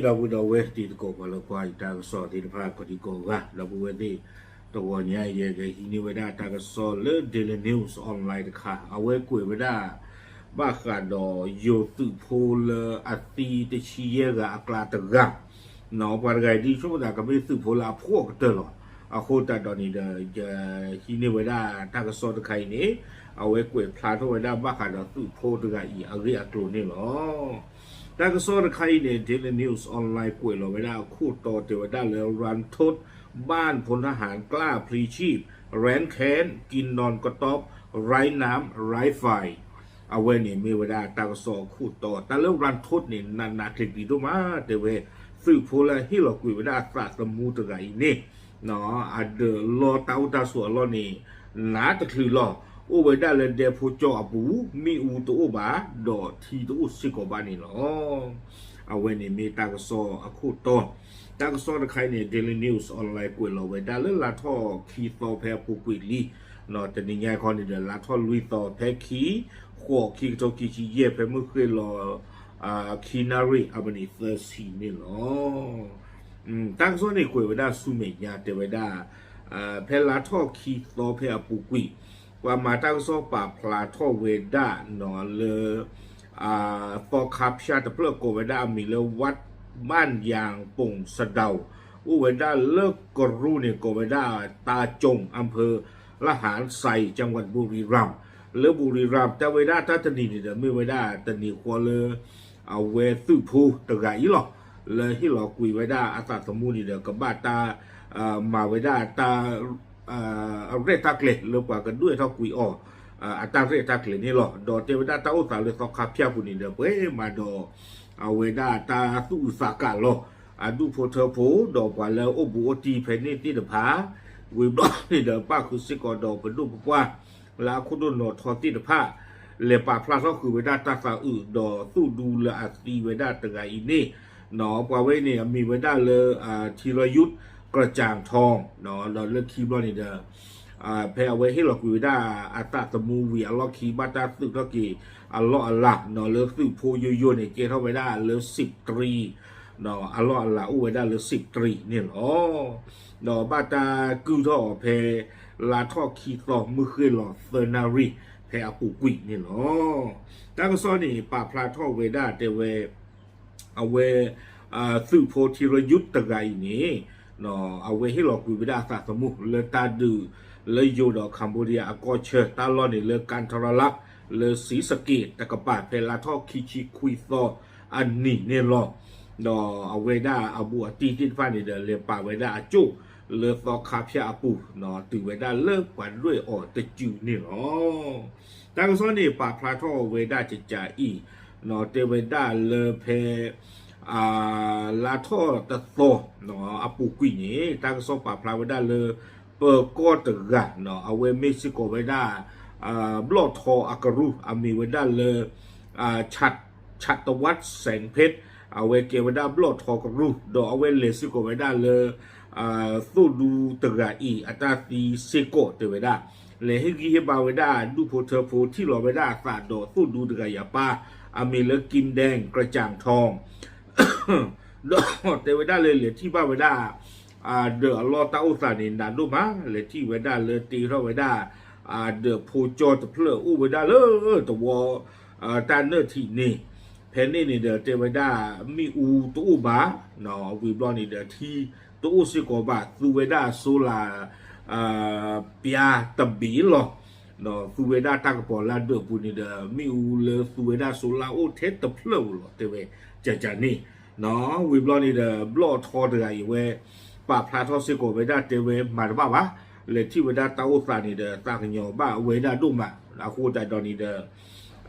ဒီပုၢ်ဒီဝဲၢ်တံၤသကိးပှၤလၢကွၢ်ယတၢ်ကစီၣ်သ့ၣ်တဖၣ် ကိးဒံကိးဂၤ ဒီပုၢ်ဝဲၢ်သ့ၣ်, တဂီၤညါအံၤ ယကဟံးန့ၢ်ဝဲဒၣ်တၢ်ကစီၣ်လၢ Daily News Online တခါ အဝဲကွဲးဝဲဒၣ် ဘၣ်ဃးဒီးယိၤသုးဖိလၢအသံတဆံယဲၢ်ဂၤအကျါတဂၤ, ပှၤတဂၤအံၤဒ်ဆိကမိၣ်သးကမ့ၢ်သုးဖိလၢအဖှီၣ်ကတၢၢ်လီၤ. အဃိသတးဒီးန့ၣ်ဒီး ယဟံးန့ၢ်ဝဲဒၣ်တၢ်ကစီၣ်တခါအံၤန့ၣ် အဝဲကွဲးဖျါထီၣ်ဝဲဒၣ်ဘၣ်ဃးဒီးသုးဖိတဂၤအံၤအဂ့ၢ်အကျိၤန့ၣ်လီၤ. တၢ်ကစီၣ်တခါအံၤန့ၣ် Daily News Online ကွဲးလီၤဝဲဒၣ်အခိၣ်တီတဲဝဲဒၣ်လၢ รันทด บ้านพลทหารกล้าพลีชีพ แร้นแค้น กินนอนกระต๊อบ ไร้น้ำไร้ไฟ အဝဲန့ၣ်မ့ၢ်ဝဲဒၣ်တၢ်ကစီၣ်အခိၣ်တီ, တၢ်လၢ รันทด န့ၣ် နးနးကျံၤကျံၤဒိၣ်မး တဲဝဲ, သုးဖိလၢဟ့ၣ်လီၤကွံာ်ဝဲဒၣ်အသးသမူတဂၤအံၤန့ၣ် အဒၢးလီတၢ်အိၣ်တၢ်ဆိးအလီၢ်န့ၣ် နးတချုးလီၤ, အိၣ်ဝဲဒၣ်လၢဒဲဖိကၠီအပူၤ, မ့ၣ်အူတအိၣ်ဘၣ်, ဒီးထံတအိၣ်စ့ၢ်ကီးဘၣ်န့ၣ်လီၤ. အဝဲန့ၣ်မ့ၢ်တၢ်ကစီၣ်အခိၣ်တီ, တၢ်ကစီၣ်တခါအံၤန့ၣ် Daily News Online ကွဲးလီၤဝဲဒၣ်လၢလါထီၣ်ခံသီဖဲအပူၤကွံာ်လံ, တနံၤညါခီန့ၣ်ဒီး လါထီၣ်လွံၢ်သီဖဲခံ, ဃိး ခံကထိခံဆံယဲၢ် ဖဲမုၢ်ဃ့ၢ်လီၤ ခံနၣ်ရံၣ်အမံးနံးသၢဆံန့ၣ်လီၤ. တၢ်ကစီၣ်န့ၣ်ကွဲးဝဲဒၣ်ဆူမဲာ်ညါတဲဝဲဒၣ်, ဖဲလါထီၣ်ခံသီဖဲအပူၤကွံာ်, ပှၤမၤတၢ်ကစီၣ်ပာ်ဖျါထီၣ်ဝဲဒၣ်နီၤလၢ သီခါဖၠၣ်တဖျၢၣ်ကိးဝဲဒၣ်အမံၤလၢ วัดบ้านยางโป่งสะเดา အိၣ်ဝဲဒၣ်လၢကရူၢ်န့ၣ် ကိးဝဲဒၣ် ตาจง อำเภอระหารทราย จังหวัดบุรีรัมย์ လၢ บุรีรัมย์ တဲဝဲဒၣ်တၢ်တနံၤန့ၣ်ဒီး မ့ၢ်ဝဲဒၣ်တနံၤဃီလၢ အဝဲသုးဖိတဂၤအံၤလီၤ, လၢဟ့ၣ်လီၤကွံာ်ဝဲဒၣ်အသးသမူန့ၣ်ဒီး ကဘၣ်တၢ် မၤဝဲဒၣ်တၢ် အရဲၣ်တၢ်ကျဲၤလၢပှၤကဒွဲၣ်ထီၣ်ကွံာ်အီၤ အတၢ်ရဲၣ်တၢ်ကျဲၤန့ၣ်လီၤ. ဒီးတဲဝဲဒၣ်တၢ်အိၣ်သးလၢသီခါဖၠၣ်ပူၤန့ၣ်ဒီး ပှဲၤမးဒီး အဝဲဒၣ်တၢ်သူၣ်အုးသးကးလီၤ အဒူၣ်ဖိထၢဖိ ဒီးပှၤလၢအိၣ်ဘူးအိၣ်တံၢ်ဖဲန့ၣ်သ့ၣ်တဖၣ်, ဝံၤဘျီန့ၣ်ဒီး ပၣ်ဃုာ်စ့ၢ်ကီးဒီးပဒိၣ်ပပှၢ် လၢအခိၣ်ဒိၣ်နီၣ်ထီသ့ၣ်တဖၣ် လဲၤပာ်ဖျါထီၣ်ဃုာ်ဝဲဒၣ်တၢ်သးအုး ဒီးသူၣ်ဒူလၢအသံဝဲဒၣ်တဂၤအံၤန့ၣ်, ပှၤဝဲန့ၣ်အမံၤဝဲဒၣ်လၢ ထံရယူး ကၠၣ်ထီၣ်, ဒီးလၢခံဘျီန့ၣ်ဒီး ဖဲအဝဲဟ့ၣ်လီၤကွံာ်ဝဲဒၣ်အသးသမူဝံၤအလီၢ်ခံ ဘၣ်တၢ်သုးထီၣ်က့ၤအလီၢ်အလၤ လၢသုးဖိယိယိန့ၣ် ကဲထီၣ်ဝဲဒၣ်လၢစံးတရံ, အလီၢ်အလၤအိၣ်ဝဲဒၣ်လၢစံးတရံန့ၣ်လီၤ. ဒီးဘၣ်တၢ်ကုၢ်ထီၣ်အီၤဖဲ လါထီၣ်ခံသီ မုၢ်ဃ့ၢ်လီၤသၢနၣ်ရံၣ် ဖဲအပူၤကွံာ်န့ၣ်လီၤ. တၢ်ကစီၣ်န့ၣ် ပာ်ဖျါထီၣ်ဝဲဒၣ်တဲဝဲ အဝဲ သုးဖိထံရယူးတဂၤအံၤန့ၣ် အဝဲဟ့ၣ်လီၤကွံာ်ဝဲဒၣ်အသးသမူ လၢတၢ်ဒုးလၢယိၤဒီး Cambodia အကီၢ်ဆၢ တၢ်လီၢ်န့ၣ်လၢ กันทรลักษณ์ လၢ ศรีสะเกษ တကပၤ ဖဲလါထီၣ်ခံဆံခွံသီအနံၤန့ၣ်လီၤ. ဒီးအဝဲဒၣ်အဘူးအတံၢ်သ့ၣ်တဖၣ်န့ၣ်ဒီး လဲၤပာ်ဝဲဒၣ်အကၠိၣ်လၢသီခါဖၠၣ်အပူၤ တုၤဝဲဒၣ်လၢပှၤဒွဲၣ်အီၤတစုန့ၣ်လီၤ. တၢ်ကစီၣ်န့ၣ် ပာ်ဖျါထီၣ်ဝဲဒၣ်ကကးအံၤ တဲဝဲဒၣ်လၢဖဲ လါထီၣ်တသီ အပူၤကွံာ်န့ၣ် တၢ်ကစီၣ်ပာ်ဖျါဝဲဒၣ်လၢ ပၢၤကီၢ်တဂၤ အဝဲမ့ၢ်စ့ၢ်ကီးဝဲဒၣ် ဘျီၣ်ထီအကရူၢ် အမံၤဝဲဒၣ်လၢ ชัตวัฒน์ แสงเพชร အဝဲကဲဝဲဒၣ်ဘျီၣ်ထီကရူၢ် ဒီးအဝဲလဲၤစ့ၢ်ကီးဝဲဒၣ်လၢ သိၣ်ဒူတဂၤအံၤ အတၢ်သံစ့ၢ်ကီးတဲဝဲဒၣ်, လဲၤဟ့ၣ်ဂံၢ်ဟ့ၣ်ဘါဝဲဒၣ် ဒူၣ်ဖိထၢဖိ ထံၣ်လီၤဝဲဒၣ်အသးဒီးသိၣ်ဒူတဂၤအံၤအပၢ် အမံၤလၢ กิมแดง กระจ่างทอง ဒီးတဲဝဲဒၣ်လၢလဲၤထံၣ်ဘၣ်ဝဲဒၣ် အဒၢးအလီၢ်တၢ်အိၣ်သးန့ၣ် နးဒိၣ်မး, လဲၤထံၣ်ဝဲဒၣ်လၢတ့ထီၣ်ဝဲဒၣ် အဒၢးဖိကၠီတဖျၢၣ်အိၣ်ဝဲဒၣ်လၢတဝီ တၢ်နၢၣ်ထံးန့ၣ်, ဖဲန့ၣ်န့ၣ်ဒီးတဲဝဲဒၣ် မ့ၣ်အူတအိၣ်ဘၣ်, ဝံၤဘျီန့ၣ်ဒီးထံတအိၣ်စ့ၢ်ကီးဘၣ်, သူဝဲဒၣ် solar ပျါတဘ့ၣ်လီၤ. သူဝဲဒၣ်တၢ်ကပီၤလၢအဒၢးပူၤန့ၣ်ဒီး မ့ၣ်အူလၢသူဝဲဒၣ် solar အိၣ်ထဲတဖျၢၣ်ဧိၤလီၤ တဲဝဲ, ကကန့ၣ် ဝံၤဘျီန့ၣ်ဒီး ဘျီၣ်ထီတဂၤအံၤဝဲ ပာ်ဖျါထီၣ်စ့ၢ်ကီးဝဲဒၣ်တဲဝဲ မၤတဘၣ်ဘၣ်, လဲၤထံၣ်ဝဲဒၣ်တၢ်အိၣ်သးန့ၣ်ဒီး သးကညီၤဘၣ်ဝဲဒၣ်ဒိၣ်မး, အဃိသတးဒီးန့ၣ်ဒီး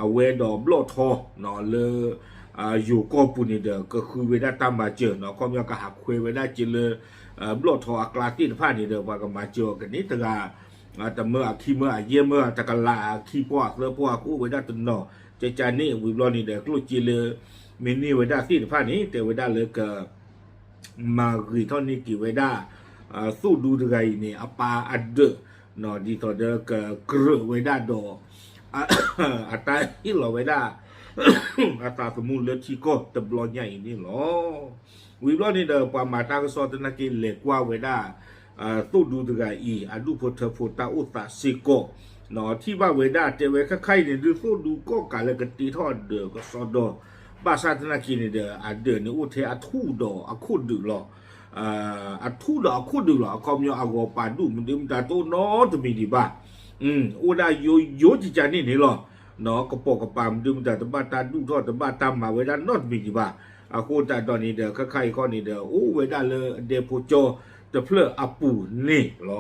အဝဲဒီးဘျီၣ်ထီ လၢ ယိၤကီၢ်ပူၤန့ၣ်ဒီး ကဃုဝဲဒၣ်တၢ်မၤစၢၤနီၤ, ခီပညီကဟးခွဲဝဲဒၣ်က့ၤလၢ ဘျီၣ်ထီအကျါသ့ၣ်တဖၣ်န့ၣ်ဒီး ပှၤကမၤစၢၤအီၤကန့ၢ်တဂၤ တမၢအခံမၢအယဲၢ်မၢ တကလးအခံပီၢ်အသၢပီၢ် ကအိၣ်ဝဲဒၣ်တနီၤ, ကကန့ၣ် ဝံၤဘျီန့ၣ်ဒီး ကျိၣ်စ့လၢ မ့ၢ်န့ၢ်ဝဲဒၣ်သ့ၣ်တဖၣ်န့ၣ် တဲဝဲဒၣ်လၢက မၤဂ့ၤထီၣ်န့ၢ်က့ၤဝဲဒၣ် သိၣ်ဒူတဂၤအံၤန့ၣ် အပၢ်အဒၢး ဒ်သိးဒီးကကြၢးဝဲဒၣ်ဒီး အတၢ်ဟ့ၣ်လီၤဝဲဒၣ် အသးသမူလၢထံကီၢ်တဘျီညါအံၤန့ၣ်လီၤ. ဝံၤဘျီန့ၣ်ဒီး ပှၤမၤတၢ်ကစီၣ်သနာ်က့ လဲၤကွၢ်ဝဲဒၣ် သိၣ်ဒူတဂၤအံၤ အဒူၣ်ဖိထၢဖိတၢ်အိၣ်သးစ့ၢ်ကီး, ထံၣ်ဘၣ်ဝဲဒၣ် တဲဝဲခဲခါအံၤန့ၣ်ဒုး သိၣ်ဒူကီၣ်ကးလၢကတ့ထီၣ်ဒၢးကစီဒီ, ဘၣ်ဆၣ်သနာ်က့န့ၣ်ဒီး အဒၢးန့ၣ် အိၣ်ထဲအထူၣ်ဒီးအခိၣ်ဒုးလီၤ. အထူၣ်ဒီးအခိၣ်ဒုးလီၤ. အခီပညီအဂီၤပာ်ဒူၣ် မဒုမတၤတအိၣ်နီတမံၤဒံးဘၣ်. အိၣ်ဒၣ်ယိယိကကန့ၣ်န့ၣ်လီၤ. ကပိာ်ကပၤမဒုမတၤ တဘၣ်တၢ်ဒူၣ်ထီၣ် တဘၣ်တၢ်မၤဝဲဒၣ်နီတမံၤဒံးဘၣ်. အဃိသတးဒီးန့ၣ်ဒီး ခဲခါအံၤခီန့ၣ်ဒီး အိၣ်ဝဲဒၣ်လၢအဒဲဖိကၠီတဖျၢၣ်အပူၤန့ၣ်လီ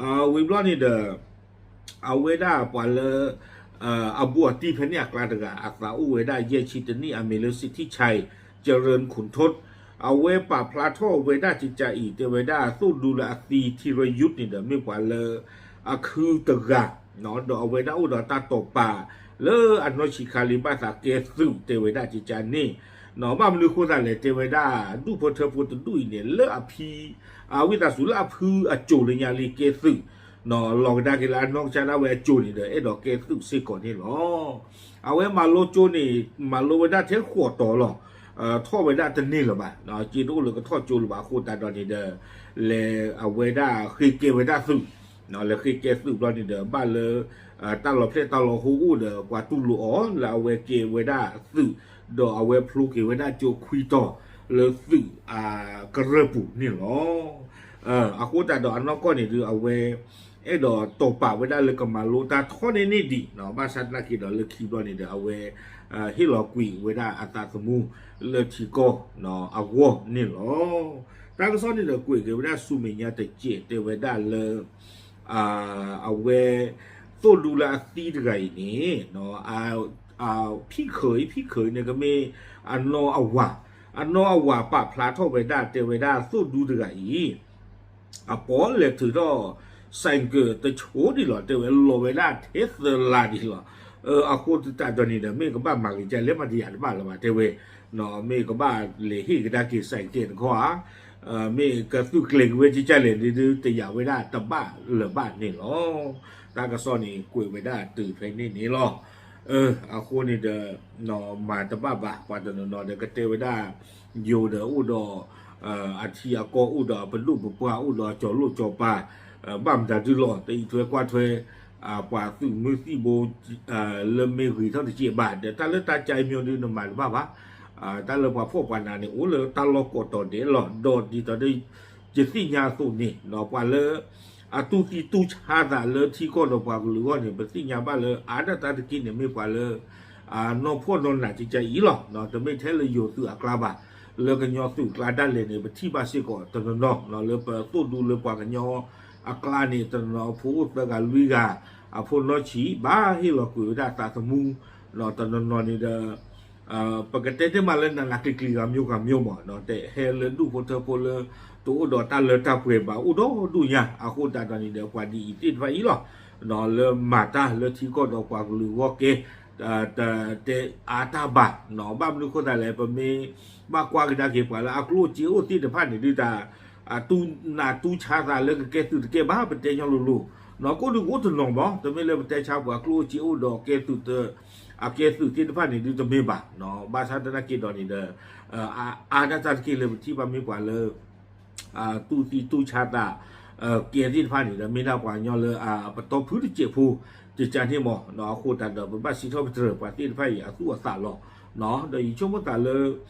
ၤ. ဝံၤဘျီန့ၣ်ဒီး အဝဲဒၣ်ပှၤလၢ အဘူးအတံၢ်ဖဲန့ၣ်အကျါတဂၤ အသးအိၣ်ဝဲဒၣ်ယဲၢ်ဆံတနံၣ် အမံၤလၢ စံးထံၣ်ဆဲး ကရၢၣ် ခိၣ်ထိး, အဝဲပာ်ဖျါထီၣ်ဝဲဒၣ်ကကအံၤ တဲဝဲဒၣ် သိၣ်ဒူလၢအသံ ထံရယူးန့ၣ်ဒီး မ့ၢ်ပှၤလၢ အခုတဂၤ, ဒီးအဝဲဒၣ်အိၣ်ဒီးတၢ်တိာ်ပာ်လၢအနီၢ်ဆံးခါလံ ဘၣ်သးကဲသုး တဲဝဲဒၣ်ကကန့ၣ်, ဘၣ်မနုၤဃိသတးလဲၣ် တဲဝဲဒၣ် ဒူၣ်ဖိထၢဖိတဒူၣ်အံၤန့ၣ် လၢအဖံ အဝံသးစူၤလၢအဖုအစိၤလၢညါလံကဲသုး, လီၤကဒါက့ၤလၢအနီၢ်ကစၢ်ဒၣ်ဝဲအစိၤန့ၣ်ဒီး အဲၣ်ဒိးကဲသုးစ့ၢ်ကီးန့ၣ်လီၤ. အဝဲမၤလိကၠိန့ၣ် မၤလိဝဲဒၣ်ထဲဃိးတီၤလီၤ. ထီၣ်ဝဲဒၣ်တန့ၢ်လၢၤဘၣ်. က့တအိၣ်လၢကထီၣ်ကၠိလၢၤဘၣ် အဃိသတးဒီးန့ၣ်ဒီး လဲၤအဝဲဒၣ်ဃ့ကဲဝဲဒၣ်သုး, လဲၤဃ့ကဲသုးဘျီန့ၣ်ဒီး ဘၣ်လၢ တၢ်လီၤဖျဲၣ်တၢ်လီၤဟိအိၣ်ဒီး ပှၤတူၢ်လိာ်အီၤ လၢအဝဲကဲဝဲဒၣ်သုး, ဒီးအဝဲဖျိက့ၤဝဲဒၣ်ကၠိခွံတီၤလၢသုးအကရၢၢ်ပူၤန့ၣ်လီၤ. အဃိသတးဒီးအနီၢ်ကီၢ်န့ၣ်ဒုး အဝဲ အဲၣ်ဒိးတိာ်ပာ်ဝဲဒၣ်လၢကမၤလိတၢ်ထီန့ၢ်န့ၢ်ဒံး, ဘၣ်ဆၣ်သနာ်က့ဒီးလၢခံဘျီန့ၣ်ဒီး အဝဲ ဟ့ၣ်လီၤကွံာ်ဝဲဒၣ်အသးသမူလၢထံကီၢ်အဂီၢ်န့ၣ်လီၤ. တၢ်ကစီၣ်န့ၣ်ဒီးကွဲးက့ၤဝဲဒၣ်ဆူမဲာ်ညါတစဲး တဲဝဲဒၣ်လၢ အဝဲ သိၣ်ဒူလၢအသံတဂၤအံၤန့ၣ် ဖံးခၢးအံၤ ဖံးခၢးအံၤန့ၣ် ကမ့ၢ်အနီၢ်အဝၤ, အနီၢ်အဝၤပာ်ဖျါထီၣ်ဝဲဒၣ် တဲဝဲဒၣ်သိၣ်ဒူတဂၤအံၤ အပီၣ်လဲၤထုးထီၣ် ဆိုင်ကယ်တဆိဒံးလီၤ တဲဝဲ လီၤဝဲဒၣ်ထဲသၢလါဒံးလီၤ. အဃိသတးဒီးန့ၣ်ဒီး မ့ၢ်ကဘၣ်မၤဂ့ၤကလဲၣ် မၤတယာ်တဘၣ်လၢၤဘၣ် တဲဝဲ, မ့ၢ်ကဘၣ်လဲၤဟ့ၣ်ကဒါက့ၤ ဆိုင်ကယ်တခီဧါ, မ့ၢ်ကသုးကျဲၤက့ၤဝဲကကလဲၣ်ဒုး တယာ်ဝဲဒၣ်တဘၣ်လၢၤဘၣ်န့ၣ်လီၤ. တၢ်ကစီၣ်န့ၣ်ကွဲးဝဲဒၣ်တုၤဖဲန့ၣ်န့ၣ်လီၤ. အဃိန့ၣ်ဒီး မၤတဘၣ်ဘၣ် ပှၤတနီၤနီၤဒီးကတဲဝဲဒၣ် ယိၤဒီးအိၣ်ဒီး အထံအကီၢ် အိၣ်ဒီးအပဒိၣ်ပပှၢ် အိၣ်ဒီးအစီၤလိၣ်စီၤပၤ, ဘၣ်မတၤဒုလီၤ တအံးထွဲကွၢ်ထွဲ ပှၤသုးမုၢ်သံၣ်ဘိ လၢမ့ၢ်ဂ့ၤထီၣ်တစဲးဘၣ် ဒီးတၢ်လၢတၢ်ကါအံၤမ့ၢ်ဒုးနမၤတဘၣ်ဘၣ်. တၢ်လၢပှၤဖှီၣ်ပှၤနးန့ၣ် အိၣ်လၢတၢ်လီၢ်ကိးတီၤဒဲးလီၤ. ဒီးဒ်သိးဒီး ယသ့ၣ်ညါအသိးန့ၣ် ပှၤလၢ အတူၢ်သံတူၢ်ဆါသးလၢထံကီၢ်ဒီးပှၤကလုာ်အဂီၢ်န့ၣ် ပသ့ၣ်ညါဘၣ်လၢအါဒၣ်တၢ်တက့ၢ်န့ၣ် မ့ၢ်ပှၤလၢ နီၢ်ဖှီၣ်နီၢ်နးကကအံၤလီၤ. တမ့ၢ်ထဲလၢယိၤသုးအကျါဘၣ်, လၢကညီသုးအကျါဒၣ်လဲာ်န့ၣ် ပထံၣ်ဘၣ်စ့ၢ်ကီးတနီၤနီၤ လၢပသိၣ်ဒူလၢပှၤကညီအကျါန့ၣ် တနီၤနီၤအဖိအိၣ်သၢဂၤလွံၢ်ဂၤ, အဖိနီၢ်ဆံး ဘၣ်ဟ့ၣ်လီၤကွံာ်ဝဲဒၣ်အသးသမူ, တနီၤနီၤန့ၣ်ဒီး ပကတဲတ့ၢ်မးလၢနးနးကျံၤကျံၤဂၤမျိုးဂၤမျိုးမး, တဟဲလၢဒူၣ်ဖိထၢဖိလၢ တအိၣ်ဒီးတၢ်လၢတၢ်ပှဲၤဘၣ် အိၣ်ဒီဒူၣ်ညါ, အဃိသတးဒီးန့ၣ်ဒီး ပှၤဒ်အံၤသ့ၣ်တဖၣ်အံၤလီၤ, လၢမၤတၢ်လၢထံကီၢ်ဒီးပှၤကလုာ်အဂီၢ်ကဲ တတဲအါတၢ်ဘၣ်, ဘၣ်မနုၤဃိသတးလဲၣ် ပမ့ၢ်ဘၣ်ကွၢ်ကဒါက့ၤပှၤလၢအကျိၣ်စ့အိၣ်သ့ၣ်တဖၣ်န့ၣ်ဒုးတၢ် အတူၢ်နးတူၢ်ဆါသးလၢကကဲသုးတကဲဘၣ် ပတဲညီလိၤလိၤ, ကိးဒုးကအိၣ်တနီၤမး တမ့ၢ်လၢပတဲဆါပှၤကျိၣ်စ့အိၣ်ဒီးကဲသုး အကဲသုးသ့ၣ်တဖၣ်န့ၣ်ဒုးတမ့ၢ်ဘၣ်, ဘၣ်ဆၣ်သနာ်က့ဒီးန့ၣ်ဒီး အါဒၣ်တၢ်တက့ၢ်လၢပထံၣ်ဘၣ်မ့ၢ်ပှၤလၢ တူၢ်သံတူၢ်ဆါသး ကဲသ့ၣ်တဖၣ်န့ၣ်ဒီး မ့ၢ်ဒၣ်ပှၤကညီလၢအပတီၢ်ဖုတစဲးဖိ ကကန့ၣ်မး, အဃိသတးဒီး ပဘၣ်စံးထီၣ်ပတြၢၤပှၤသ့ၣ်တဖၣ်အံၤအသူၣ်အသးလီၤ, ဒီးယဆိကမိၣ်သးလၢ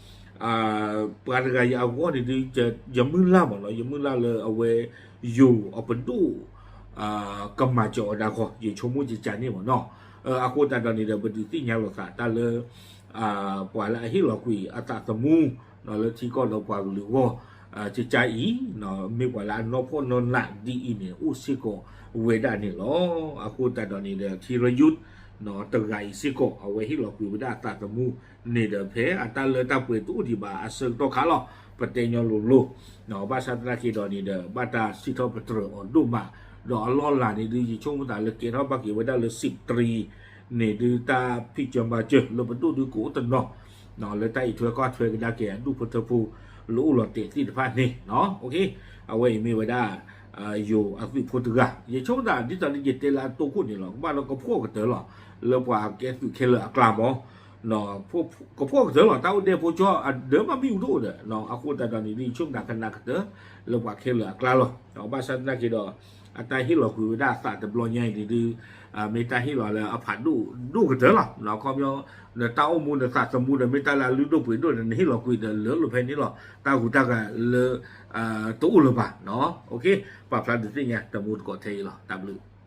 ပှၤတဂၤအံၤအဂီၢ်န့ၣ်ဒုး ယမုၢ်လၢ်မးနီၤ, ယမုၢ်လၢ်လၢအဝဲ ယိၤအပဒိၣ် ကမၤစၢၤအီၤဒၣ်ဃီ ယဆိကမိၣ်ကကန့ၣ်မးနီၤ, အဃိသတးဒီးန့ၣ်ဒီး ပဒုးသ့ၣ်ညါလိာ်သးတၢ်လၢ ပှၤလၢအဟ့ၣ်လီၤကွံာ်အသးသမူ လၢထံကီၢ်ဒီးပှၤကလုာ်အဂီၢ် ကကအံၤ မ့ၢ်ပှၤလၢအနီၢ်ဖှီၣ်နီၢ်နးဒ်အံၤန့ၣ် အိၣ်စ့ၢ်ကီးဝဲဒၣ်န့ၣ်လီၤ. အဃိသတးဒီးန့ၣ်ဒီး ထံရယူး တဂၤအံၤစ့ၢ်ကီး အဝဲဟ့ၣ်လီၤကွံာ်ဝဲဒၣ်အသးသမူန့ၣ်ဒီး ဖဲအတၢ်လၢတၢ်ပှဲၤတအိၣ်ဒံးဘၣ်အဆၢကတီၢ်ခါလီၤ ပတဲညီလိၤလိၤ, ဘၣ်ဆၣ်သနာ်က့ဒီးန့ၣ်ဒီး ဘၣ်တၢ်စံးထီၣ်ပတြၢၤအီၤဒိၣ်မး, ဒီးအလီၢ်အလၤန့ၣ်ဒုး ယဆိကမိၣ်သးလၢကဲထီၣ်ဘၣ်က့ၤဝဲဒၣ်လၢ စံးပတြံ န့ၣ်ဒုး တၢ်ဖံးစၢၤမၤစၢၤလၢပဒိၣ်ဒုးကအိၣ်တနီၤ, လၢတၢ်အံးထွဲကွၢ်ထွဲကဒါက့ၤအဒူၣ်ဖိထၢဖိ လၢအိၣ်လီၤတဲာ်သ့ၣ်တဖၣ်န့ၣ်, အဝဲအံၤမ့ၢ်ဝဲဒၣ် ယိၤအသုးဖိတဂၤ ယဆိကမိၣ်သးဒ်သိးလၢယတဲလၢအတိခိၣ်န့ၣ်လီၤ. ကဘၣ်ဒီးကဖှီၣ်ကတၢၢ်လီၤ လၢပှၤကဲသုးခဲလၢာ်အကျါမး ကဖှီၣ်ကတၢၢ်လီၤ တၢ်အိၣ်ဒဲးဖိကၠီအဒၢးဘၣ်မ့ၣ်အူတအိၣ်ဒီး အဃိသတးဒီးန့ၣ်ဒ်ဆိကမိၣ်သးကနၣ်ကတၢၢ် လၢပှၤခဲလၢာ်အကျါလီၤ. ဘၣ်ဆၣ်သနာ်က့ဒီး အတၢ်ဟ့ၣ်လီၤကွံာ်ဝဲဒၣ်အသးတဘျီညါအံၤန့ၣ်ဒုး မ့ၢ်တၢ်ဟ့ၣ်လီၤလၢအဖးဒိၣ်ဒိၣ်ကတၢၢ်လီၤ. ခီပညီ နတၢ်အိၣ်မူနသးသမူဒီး မ့ၢ်တၢ်လၢအလုၢ်ဒိၣ်ပှ့ၤဒိၣ်ဒီး နဟ့ၣ်လီၤကွံာ်ဒီးလၢလိာ်ဖဲန့ၣ်လီၤ. တၢ်ဟူးတၢ်ဂဲၤလၢ တအိၣ်လၢၤဘၣ်. ပာ်ဖျါဒုးသ့ၣ်ညါတမူတကိးထဲအံၤလီၤ. တၢ်ဘျုး